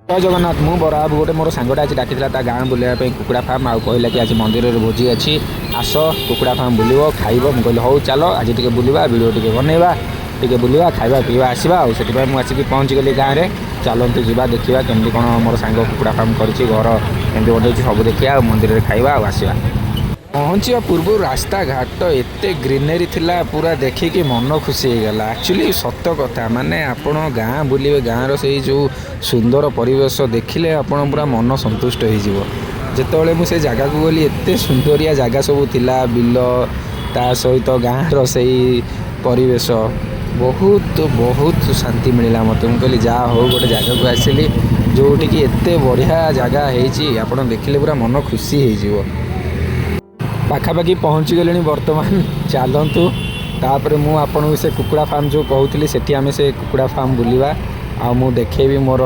ଜୟ ଜଗନ୍ନାଥ। ମୁଁ ବରାବ। ଗୋଟେ ମୋର ସାଙ୍ଗଟା ଆଜି ଡାକିଥିଲା ତା ଗାଁ ବୁଲିବା ପାଇଁ, କୁକୁଡ଼ା ଫାର୍ମ। ଆଉ କହିଲା କି ଆଜି ମନ୍ଦିରରେ ଭୋଜି ଅଛି, ଆସ, କୁକୁଡ଼ା ଫାର୍ମ ବୁଲିବ, ଖାଇବ। ମୁଁ କହିଲି, ହଉ ଚାଲ, ଆଜି ଟିକେ ବୁଲିବା, ଭିଡ଼ିଓ ଟିକେ ବନେଇବା, ଟିକେ ବୁଲିବା, ଖାଇବା ପିଇବା ଆସିବା। ଆଉ ସେଥିପାଇଁ ମୁଁ ଆସିକି ପହଞ୍ଚିଗଲି ଗାଁରେ। ଚାଲନ୍ତୁ ଯିବା, ଦେଖିବା କେମିତି କ'ଣ ମୋର ସାଙ୍ଗ କୁକୁଡ଼ା ଫାର୍ମ କରିଛି, ଘର କେମିତି ବନେଇଛି, ସବୁ ଦେଖିବା ଆଉ ମନ୍ଦିରରେ ଖାଇବା ଆଉ ଆସିବା। ପହଞ୍ଚିବା ପୂର୍ବରୁ ରାସ୍ତାଘାଟ ଏତେ ଗ୍ରିନେରୀ ଥିଲା, ପୁରା ଦେଖିକି ମନ ଖୁସି ହେଇଗଲା। ଆକ୍ଚୁଆଲି ସତ କଥା, ମାନେ ଆପଣ ଗାଁ ବୁଲିବେ, ଗାଁର ସେଇ ଯେଉଁ ସୁନ୍ଦର ପରିବେଶ ଦେଖିଲେ ଆପଣ ପୁରା ମନ ସନ୍ତୁଷ୍ଟ ହେଇଯିବ। ଯେତେବେଳେ ମୁଁ ସେ ଜାଗାକୁ ଗଲି, ଏତେ ସୁନ୍ଦରିଆ ଜାଗା ସବୁ ଥିଲା, ବିଲ, ତା ସହିତ ଗାଁର ସେଇ ପରିବେଶ, ବହୁତ ବହୁତ ଶାନ୍ତି ମିଳିଲା ମୋତେ। ମୁଁ କହିଲି, ଯାହା ହଉ, ଗୋଟେ ଜାଗାକୁ ଆସିଲି ଯେଉଁଠିକି ଏତେ ବଢ଼ିଆ ଜାଗା ହେଇଛି, ଆପଣ ଦେଖିଲେ ପୁରା ମନ ଖୁସି ହେଇଯିବ। ପାଖାପାଖି ପହଞ୍ଚିଗଲେଣି ବର୍ତ୍ତମାନ। ଚାଲନ୍ତୁ, ତାପରେ ମୁଁ ଆପଣଙ୍କୁ ସେ କୁକୁଡ଼ା ଫାର୍ମ ଯେଉଁ କହୁଥିଲି, ସେଠି ଆମେ ସେ କୁକୁଡ଼ା ଫାର୍ମ ବୁଲିବା ଆଉ ମୁଁ ଦେଖେଇବି ମୋର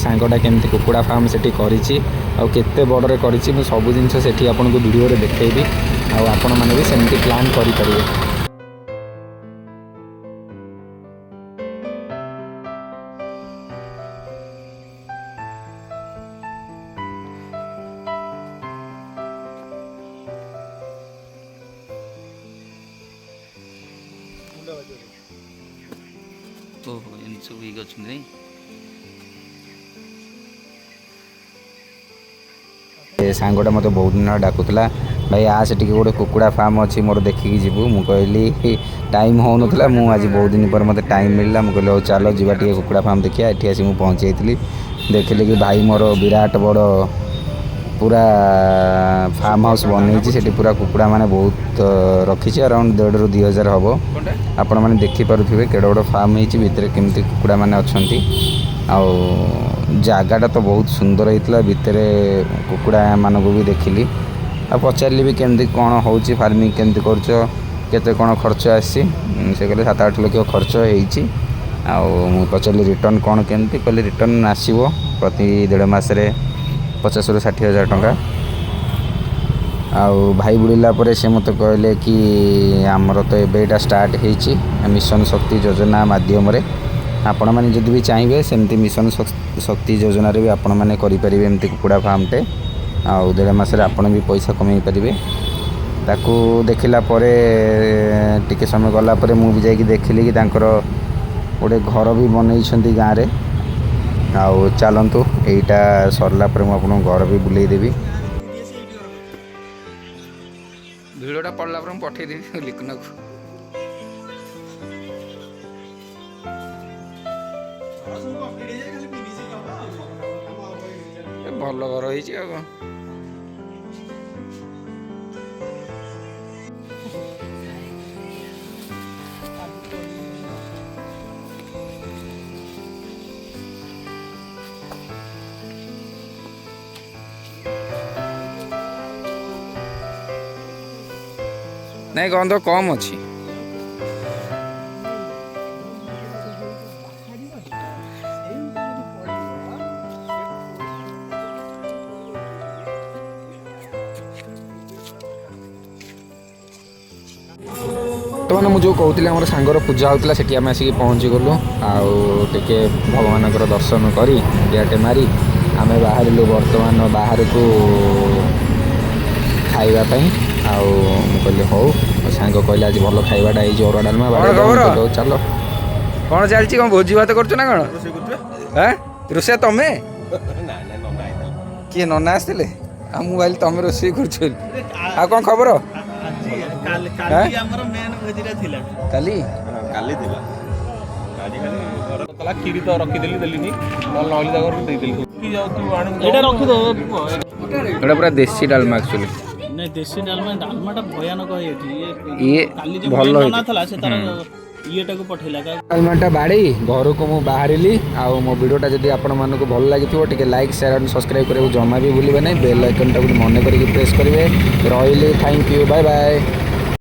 ସାଙ୍ଗଟା କେମିତି କୁକୁଡ଼ା ଫାର୍ମ ସେଠି କରିଛି ଆଉ କେତେ ବଡ଼ରେ କରିଛି। ମୁଁ ସବୁ ଜିନିଷ ସେଠି ଆପଣଙ୍କୁ ଭିଡ଼ିଓରେ ଦେଖେଇବି ଆଉ ଆପଣମାନେ ବି ସେମିତି ପ୍ଲାନ୍ କରିପାରିବେ। ଓହୋ, ଏମିତି ସବୁ ହେଇକି ଅଛନ୍ତି ନାଇଁ? ଏ ସାଙ୍ଗଟା ମୋତେ ବହୁତ ଦିନ ହେଲା ଡାକୁଥିଲା, ଭାଇ ଆସେ ଟିକେ, ଗୋଟେ କୁକୁଡ଼ା ଫାର୍ମ ଅଛି ମୋର, ଦେଖିକି ଯିବୁ। ମୁଁ କହିଲି, ଟାଇମ୍ ହେଉନଥିଲା। ମୁଁ ଆଜି ବହୁତ ଦିନ ପରେ ମୋତେ ଟାଇମ୍ ମିଳିଲା। ମୁଁ କହିଲି, ହଉ ଚାଲ ଯିବା ଟିକେ କୁକୁଡ଼ା ଫାର୍ମ ଦେଖିବା। ଏଠି ଆସି ମୁଁ ପହଞ୍ଚି ଯାଇଥିଲି। ଦେଖିଲି କି ଭାଇ ମୋର ବିରାଟ ବଡ଼ ପୁରା ଫାର୍ମ ହାଉସ୍ ବନେଇଛି। ସେଠି ପୁରା କୁକୁଡ଼ା ମାନେ ବହୁତ ରଖିଛି, ଆରାଉଣ୍ଡ 1,500ରୁ 2,000 ହେବ। ଆପଣମାନେ ଦେଖିପାରୁଥିବେ କେଡ଼େ ବଡ଼ ଫାର୍ମ ହେଇଛି, ଭିତରେ କେମିତି କୁକୁଡ଼ାମାନେ ଅଛନ୍ତି। ଆଉ ଜାଗାଟା ତ ବହୁତ ସୁନ୍ଦର ହେଇଥିଲା। ଭିତରେ କୁକୁଡ଼ାମାନଙ୍କୁ ବି ଦେଖିଲି ଆଉ ପଚାରିଲି ବି, କେମିତି କ'ଣ ହେଉଛି ଫାର୍ମିଂ, କେମିତି କରୁଛ, କେତେ କ'ଣ ଖର୍ଚ୍ଚ ଆସିଛି? ସେ କହିଲେ 7-8 ଲକ୍ଷ ଖର୍ଚ୍ଚ ହେଇଛି। ଆଉ ମୁଁ ପଚାରିଲି ରିଟର୍ଣ୍ଣ କ'ଣ କେମିତି? କହିଲେ ରିଟର୍ଣ୍ଣ ଆସିବ ପ୍ରତି ଦେଢ଼ ମାସରେ 50ରୁ 60 ହଜାର ଟଙ୍କା। ଆଉ ଭାଇ ବୁଲିଲା ପରେ ସେ ମୋତେ କହିଲେ କି ଆମର ତ ଏବେ ଏଇଟା ଷ୍ଟାର୍ଟ ହେଇଛି ମିଶନ ଶକ୍ତି ଯୋଜନା ମାଧ୍ୟମରେ। ଆପଣମାନେ ଯଦି ବି ଚାହିଁବେ, ସେମିତି ମିଶନ ଶକ୍ତି ଯୋଜନାରେ ବି ଆପଣମାନେ କରିପାରିବେ ଏମିତି କୁକୁଡ଼ା ଫାର୍ମଟେ ଆଉ ଦେଢ଼ ମାସରେ ଆପଣ ବି ପଇସା କମେଇ ପାରିବେ। ତାକୁ ଦେଖିଲା ପରେ, ଟିକେ ସମୟ ଗଲା ପରେ ମୁଁ ବି ଯାଇକି ଦେଖିଲି କି ତାଙ୍କର ଗୋଟେ ଘର ବି ବନେଇଛନ୍ତି ଗାଁରେ। ଆଉ ଚାଲନ୍ତୁ, ଏଇଟା ସରିଲା ପରେ ମୁଁ ଆପଣଙ୍କୁ ଘର ବି ବୁଲେଇ ଦେବି। ଭିଡ଼ିଓଟା ପଡ଼ିଲା ପରେ ମୁଁ ପଠେଇଦେବି ଲିକୁନାକୁ। ଏ ଭଲ ଘର ହେଇଛି ଆଉ କ'ଣ। ନାଇଁ, ଗନ୍ଧ କମ୍ ଅଛି। ବର୍ତ୍ତମାନ ମୁଁ ଯେଉଁ କହୁଥିଲି ଆମର ସାଙ୍ଗର ପୂଜା ହେଉଥିଲା, ସେଠି ଆମେ ଆସିକି ପହଞ୍ଚିଗଲୁ। ଆଉ ଟିକେ ଭଗବାନଙ୍କର ଦର୍ଶନ କରି, ମୁଣ୍ଡିଆଟେ ମାରି ଆମେ ବାହାରିଲୁ ବର୍ତ୍ତମାନ ବାହାରକୁ ଖାଇବା ପାଇଁ। ଆଉ ମୁଁ କହିଲି ହଉ, ମୋ ସାଙ୍ଗ କହିଲା ଆଜି ଭଲ ଖାଇବାଟା ହେଇଛି, ଅରୁଆ ଡାଲମା। କଣ ବାଡ଼େଇ ଦବ। ମୁଁ ଖବର? କହିଲି, ହଉ ଚାଲ। କ'ଣ ଚାଲିଛି? କ'ଣ ଭୋଜି ଭାତ କରୁଛ ନା କ'ଣ? ଆଁ, ରୋଷେଇଆ ତମେ? କିଏ, ନନା ଆସିଥିଲେ? ଆଉ ମୁଁ ଭାବିଲି ତମେ ରୋଷେଇ କରୁଛ ବୋଲି। ଆଉ କ'ଣ ଖବର? କାଲି କାଲି ଆମର ମେନ୍ ଭୋଜିଟା ଥିଲା। କାଲି। କାଲି ଥିଲା। ଆଜି ଖାଲି ଘର କଲା। କ୍ଷୀରି ତ ରଖିଦେଲି, ଦେଲିନି, ନହେଲେ ନହେଲେ ତାକୁ ଦେଇଦେଲି କି ଯାଉ ତୁ ଆଣିବୁ। ଏଇଟା ରଖିଦେ। ଏଇଟା ପୁରା ଦେଶୀ ଡାଲମା ଆକ୍ଚୁଆଲି। ନାଇଁ, ଦେଶୀ ଡାଲମା, ଡାଲମାଟା ଭୟାନକ ହେଇଛି ଇଏ। ଇଏ କାଲି ଯୋଉ ଭଲ main ହେଇଛି। ନନା ଥିଲା, ସେ ତାର ଇଏଟାକୁ ପଠେଇଲା। ଡାଲମାଟା ବାଡ଼େଇ ଘରକୁ ମୁଁ ବାହାରିଲି। ଆଉ ମୋ ଭିଡ଼ିଓଟା ଯଦି ଆପଣମାନଙ୍କୁ ଭଲ ଲାଗିଥିବ, ଟିକେ ଲାଇକ୍, ସେୟାର ଆଣ୍ଡ ସବସ୍କ୍ରାଇବ୍ କରିବାକୁ ଜମା ବି ଭୁଲିବେ ନାହିଁ। ବେଲ୍ ଆଇକନ୍ଟାକୁ ମନେ କରିକି ପ୍ରେସ୍ କରିବେ। ରହିଲି, thank you, bye bye.